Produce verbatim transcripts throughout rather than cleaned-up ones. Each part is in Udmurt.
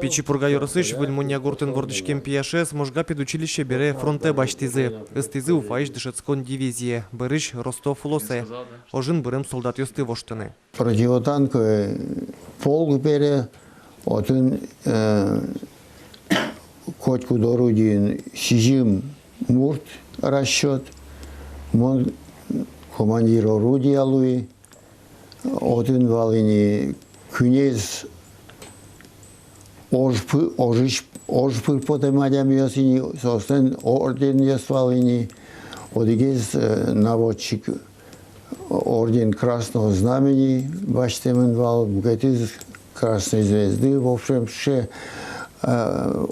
Пичи Пурга ёросысь Выль Монья гуртын вордӥськем пияшез Можга педучилище бере фронтэ басьтӥзы. Ыстӥзы Уфаысь дышетскон дивизие, бӧрысь Ростов улосэ. Ожын бырем солдатъёсты воштыны. Противотанковый полк бере, отын, э, котькуд орудиен сизьым мурт расчёт, мон командир орудия луи. Отын вал ини куинез ож пы-, ожысь, ож пыр потэм адямиос ини, соослэн орденъёс вал ини, одӥгез, э, наводчик, орден Красного Знамени басьтэмын вал, мукетыз Красной Звезды, в общем, сыӵе, э,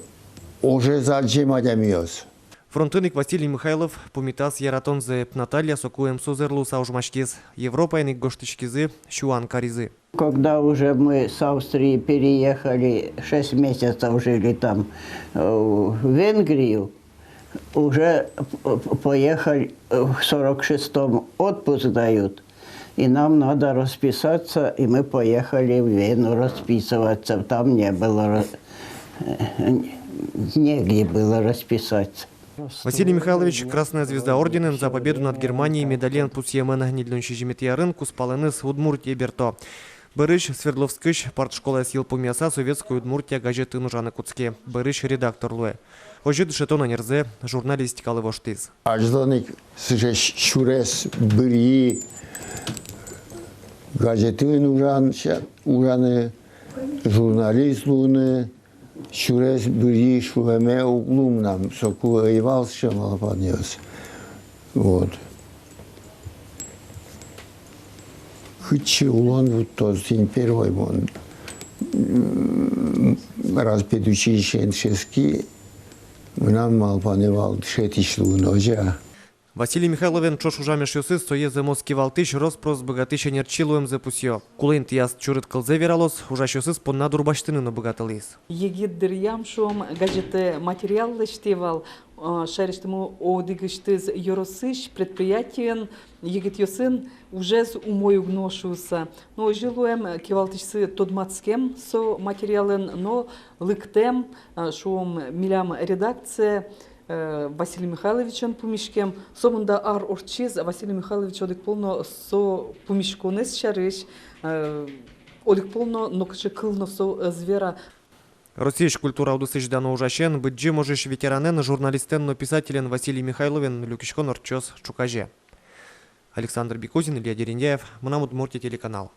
ожез адӟем адямиос. Фронтын ик Василий Михайлов пумитаз яратонзэ. Наталья соку эмсозэр луыса ожмаськиз. Европаен ик гожтӥськизы, сюан каризы. Когда уже мы с Австрии переехали, шесть месяцев жили там, э, в Венгрию, уже п-, п-, поехали, э, в сорок шестом отпуск дают. И нам надо расписаться, и мы поехали в Вену расписываться. Там не было ра-, э, негде было расписаться. Василий Михайлович Красная Звезда орденэн «За победу над Германией» медален пусъемын. Ньыльдон сизьыметӥ арын кузпалэныз Удмуртие берто. Бӧрысь Свердловскысь партшколаез йылпумъяса «Советской Удмуртия» газетын ужаны кутске. Бӧрысь редактор луэ. Озьы дышетон ӧнерзэ журналистикалы воштӥз. Азьлон ик сыӵе сюрес бырйи газетын ужан-, ужаны, журналист луыны, сюрес бырйи шуэме уг луы мынам, соку ӧй вал сыӵе малпанъёс. Вот. Кытчы улон вуттоз, тӥни первой мон, м, раз педучилищеын дышетски, мынам малпанэ вал дышетӥсь луыны, озьы-а. Василий Михайловен ӵош ужам эшъёсыз, сое зэмос кивалтӥсь, рос-прос быгатӥсь ӧнерчи луэмзэ пусъё. Кулэ интыяз чурыт кылзэ вералоз, ужасьёсыз понна дурбасьтыны но быгатылӥз. Егит дыръям, шуом, газетэ материал лэсьтэ вал, а, шаерысьтымы одӥгысьтыз ёросысь предприятиын егитъёсын ужез умой уг но шуыса. Но озьы луэм, кивалтӥсьсы тодматскем со материалэн но лыктэм, а, шуом, милям редакцие, э, Василий Михайловичен пумиськем. Сомында ар ортчиз, Василий Михайлович одӥг пол но со пумиськонэз сярысь, э, одӥг пол но нокыӵе кыл но со ӧз вера. Россиысь культура удысысь дано ужасен, Быдӟым ожысь ветеранэн, журналистэн но писателен Василий Михайловен люкиськон ортчоз ӵуказе. Александр Бекузин, Илья Дерендяев, «Мынам Удмуртие» телеканал.